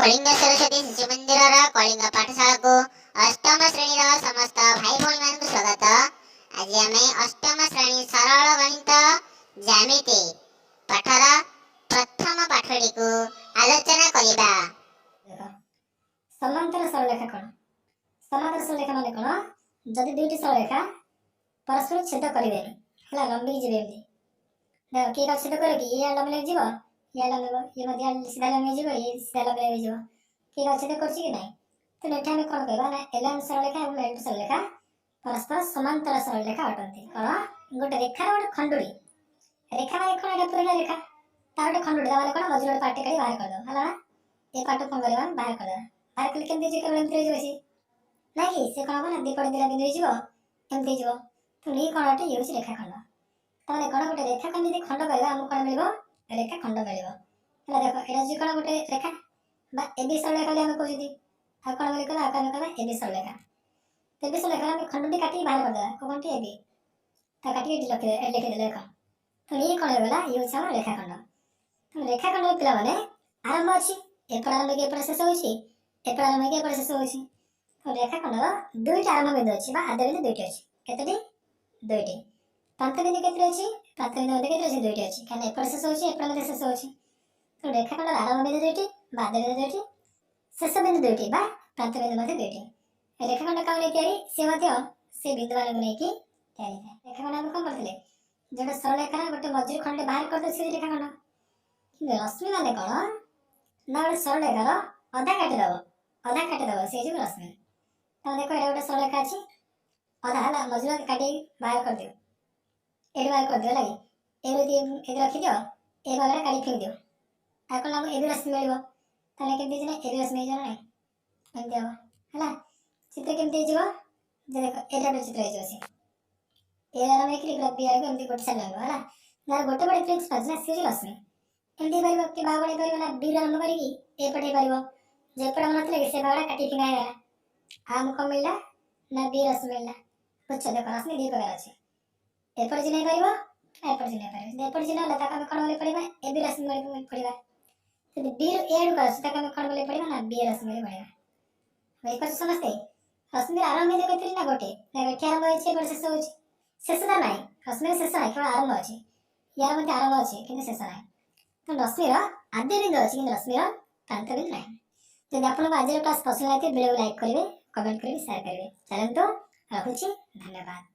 କଳିଙ୍ଗ ସରସ୍ୱତୀ ଶିଶୁ ମନ୍ଦିରର କଳିଙ୍ଗ ପାଠଶାଳାକୁ ଅଷ୍ଟମ ଶ୍ରେଣୀର ସମସ୍ତ ଭାଇ ଭଉଣୀମାନଙ୍କୁ ସ୍ୱାଗତ। ଆଜି ଆମେ ଅଷ୍ଟମ ଶ୍ରେଣୀ ସରଳ ଗଣିତ ଜ୍ୟାମିତି ପାଠର ପ୍ରଥମ ପାଠଟିକୁ ଆଲୋଚନା କରିବା। ଦେଖ, ସମାନ୍ତର ସରଳରେଖା କ'ଣ? ସମାନ୍ତର ସରଳରେଖା ମାନେ କ'ଣ? ଯଦି ଦୁଇଟି ସରଳରେଖା ପରସ୍ପର ଛେଦ କରିବେନି, ହେଲା, ଲମ୍ବିକି ଯିବେ ଏମିତି। ଦେଖ, କିଏ କାହା ଛେଦ କରିବ କି? ଇଏ ଲମ୍ବିଲେ ଯିବ, ଇଏ ଲମ୍ବିବ, ଇଏ ମଧ୍ୟ ସିଧା ଲମ୍ବି ଯିବ, ଇଏ ସିଧା ଲମ୍ବିଲେ ଯିବ। କିଏ କାହା ଛେଦ କରୁଛି କି ନାହିଁ? ତେଣୁ ଏଠି ଆମେ କ'ଣ କହିବା ନା ଏଲ୍ ସରଳରେଖା ଏବଂ ଏଲ୍ ଟୁ ସରଳରେଖା ପରସ୍ପର ସମାନ୍ତର ସରଳରେଖା ଅଟନ୍ତି। କ'ଣ? ଗୋଟେ ରେଖାର ଗୋଟେ ଖଣ୍ଡୁଡ଼ି। ରେଖା ମାନେ କ'ଣ? ଏଇଟା ପୁରା ରେଖା, ତାର ଗୋଟେ ଖଣ୍ଡୁଡ଼ି। ତା ମାନେ କ'ଣ? ମଝିରେ ଗୋଟେ ପାର୍ଟ କାଟି ବାହାର କରିଦେବ, ହେଲା ନା? ଏ ପାର୍ଟ କ'ଣ କରିବା? ଆମେ ବାହାର କରିଦେବା। ବାହାର କଲେ କେମିତି ହେଇଯିବ? କେବଳ ଏମିତି ରହିଯିବ ସେ, ନାଇଁ କି? ସେ କ'ଣ ହବ ନା ଦିପଟେ ଦିଟା ବିନ୍ଦୁ ହେଇଯିବ, ଏମିତି ହେଇଯିବ। ତେଣୁ ଇଏ କ'ଣ ଅଟେ? ଇଏ ହେଉଛି ରେଖାଖଣ୍ଡ। ତାମାନେ କ'ଣ? ଗୋଟେ ରେଖାକୁ ଆମେ ଯଦି ଖଣ୍ଡ କରିବା, ଆମକୁ କ'ଣ ମିଳିବ? ରେଖା ଖଣ୍ଡ ମିଳିବ, ହେଲା? ଦେଖ, ଏଇଟା ହେଉଛି କ'ଣ? ଗୋଟେ ରେଖା ବା এবି ସରଳରେଖା ବୋଲି ଆମେ କହୁଛନ୍ତି। ଆଉ କ'ଣ ବୋଲି କହିବା? ଆଉ ଆମେ କହିବା এবି ସରଳରେଖା। এবି ସରଳରେଖା ଆମେ ଖଣ୍ଡଟି କାଟିକି ବାହାର କରିଦେବା। କୋଉ ଖଣ୍ଡଟି? এবି। ତା କାଟିକି ଏଠି ରଖିଦେଲେ, ଏଠି ଲେଖିଦେଲେ, ଦେଖ। ତେଣୁ ଇଏ କ'ଣ ହେଇଗଲା? ଇଏ ହେଉଛି ଆମର ରେଖାଖଣ୍ଡ। ତେଣୁ ରେଖାଖଣ୍ଡ, ପିଲାମାନେ, ଆରମ୍ଭ ଅଛି। ଏପଟ ଆରମ୍ଭ ହେଇକି ଏପଟେ ଶେଷ ହେଉଛି, ଏପଟ ଆରମ୍ଭ ହେଇକି ଏପଟେ ଶେଷ ହେଉଛି। ତ ରେଖାଖଣ୍ଡର ଦୁଇଟି ଆରମ୍ଭ ବିନ୍ଦୁ ଅଛି ବା ଆଦ୍ୟ ବିନ୍ଦୁ ଦୁଇଟି ଅଛି। କେତୋଟି? ଦୁଇଟି। ପ୍ରାନ୍ତ ବିନ୍ଦୁ କେତୋଟି ଅଛି? ପ୍ରାନ୍ତ ବିନ୍ଦୁ ମଧ୍ୟ କେତୋଟି ଅଛି? ଦୁଇଟି ଅଛି, କାରଣ ଏପଟେ ଶେଷ ହେଉଛି, ଏପଟେ ମଧ୍ୟ ଶେଷ ହେଉଛି। ତ ରେଖାଖଣ୍ଡର ଆରମ୍ଭ ବିନ୍ଦୁ ଦୁଇଟି ବା ଆଦ୍ୟ ବିନ୍ଦୁ ଦୁଇଟି, ଶେଷ ବିନ୍ଦୁ ଦୁଇଟି ବା ପ୍ରାନ୍ତ ବିନ୍ଦୁ ମଧ୍ୟ ଦୁଇଟି। ରେଖାଖଣ୍ଡ କାହାକୁ ନେଇ ତିଆରି? ସେ ମଧ୍ୟ ସେ ବିନ୍ଦୁମାନଙ୍କୁ ନେଇକି ତିଆରି ହେଇଥାଏ। ରେଖାଖଣ୍ଡ ଆମେ କ'ଣ କରିଥିଲେ? ଯୋଉଟା ସରଳରେଖାର ଗୋଟେ ମଝିରୁ ଖଣ୍ଡେ ବାହାର କରିଦେଲେ ସେ ରେଖାଖଣ୍ଡ। କିନ୍ତୁ ରଶ୍ମି ମାନେ କ'ଣ ନା ଗୋଟେ ସରଳରେଖାର ଅଧା କାଟିଦବ, ଅଧା କାଟିଦବ, ସେଇ ଯୋଉ ରଶ୍ମି। ତାହେଲେ ଦେଖ, ଏଇଟା ଗୋଟେ ସରଳରେଖା ଅଛି, ଅଧା ହେଲା, ମଝିରୁ କାଟି ବାହାର କରିଦିଅ, ଏଇଠି ବାହାର କରିଦିଅ, ହେଲା କି? ଏମିତି ଏଠି ରଖିଦିଅ, ଏ ଭାଗଟା କାଟି ଫିଙ୍ଗି ଦିଅ। ଆଉ କ'ଣ ଆମକୁ এবି ରଶ୍ମି ମିଳିବ। ତାହେଲେ କେମିତି ହେଇଛି ନା এবି ରଶ୍ମି ହେଇଯିବ ନା ନାହିଁ? ଏମିତି ହବ, ହେଲା? ଚିତ୍ର କେମିତି ହେଇଯିବ ଯେ ଦେଖ, ଏଇଟା ଗୋଟେ ଚିତ୍ର ହେଇଯିବ। ସେ ଏ ଆରମ୍ଭ ହେଇକି ପୁରା ବି ଆଡ଼କୁ ଏମିତି ଗୋଟେ ସାଇଡ୍ ଲାଗିବ, ହେଲା? ଯାହାର ଗୋଟେ ପଟେ ପ୍ରିନ୍ସ ଅଛି ନା, ସିଏ ହେଉଛି ରଶ୍ମି। ଏମିତି ହେଇପାରିବ କି ଭାଗ ହେଇପାରିବ ନା ବି ଆରମ୍ଭ କରିକି ଏ ପଟେ ହେଇପାରିବ। ଯେପଟେ ଆମର ନଥିଲା କି, ସେ ଭାଗଟା କାଟି ଫିଙ୍ଗା ହେଇଗଲା। ଆଉ ଆମକୁ କ'ଣ ମିଳିଲା ନା ବି ରଶ୍ମି ମିଳିଲା। ବୁଝଛ? ଦେଖ, ରଶ୍ମି ଦୁଇ ପ୍ରକାର ଅଛି। ଏପଟେ ଚିହ୍ନ ହେଇପାରିବ ନା ଏପଟେ ଚିହ୍ନ ହେଇପାରିବ। ଯଦି ଏପଟେ ଚିହ୍ନ ହେଲା, ତାକୁ ଆମେ କ'ଣ ବୋଲି ପଢିବା? ଏ ବି ରଶ୍ମି ବୋଲି ପଢିବା। ଯଦି ବି ରୁ ଏ ଆଡ଼କୁ ଆସୁଛି, ତାକୁ ଆମେ କ'ଣ ବୋଲି ପଢିବା ନା ବି ରଶ୍ମି ବୋଲି ପଢିବା। ବୁଝିପାରୁଛ ସମସ୍ତେ? ରଶ୍ମିର ଆରମ୍ଭ ବିନ୍ଦୁ କେତେ ନା ଗୋଟେ। ଦେଖ, ଏଠି ଆରମ୍ଭ ହେଇଛି, ଏପଟେ ଶେଷ ହେଉଛି। ଶେଷ ତ ନାହିଁ, ରଶ୍ମିର ଶେଷ ନାହିଁ, କେବଳ ଆରମ୍ଭ ଅଛି। ୟାର ମଧ୍ୟ ଆରମ୍ଭ ଅଛି କିନ୍ତୁ ଶେଷ ନାହିଁ। ତେଣୁ ରଶ୍ମିର ଆଦ୍ୟ ବିନ୍ଦୁ ଅଛି କିନ୍ତୁ ରଶ୍ମିର ପ୍ରାନ୍ତ ବିନ୍ଦୁ ନାହିଁ। ଯଦି ଆପଣଙ୍କୁ ଆଜିର କ୍ଲାସ୍ ପସନ୍ଦ ଲାଗିଥିବ, ଭିଡ଼ିଓକୁ ଲାଇକ୍ କରିବେ, କମେଣ୍ଟ କରିବେ, ସେୟାର କରିବେ। ଚାଲନ୍ତୁ, ରଖୁଛି, ଧନ୍ୟବାଦ।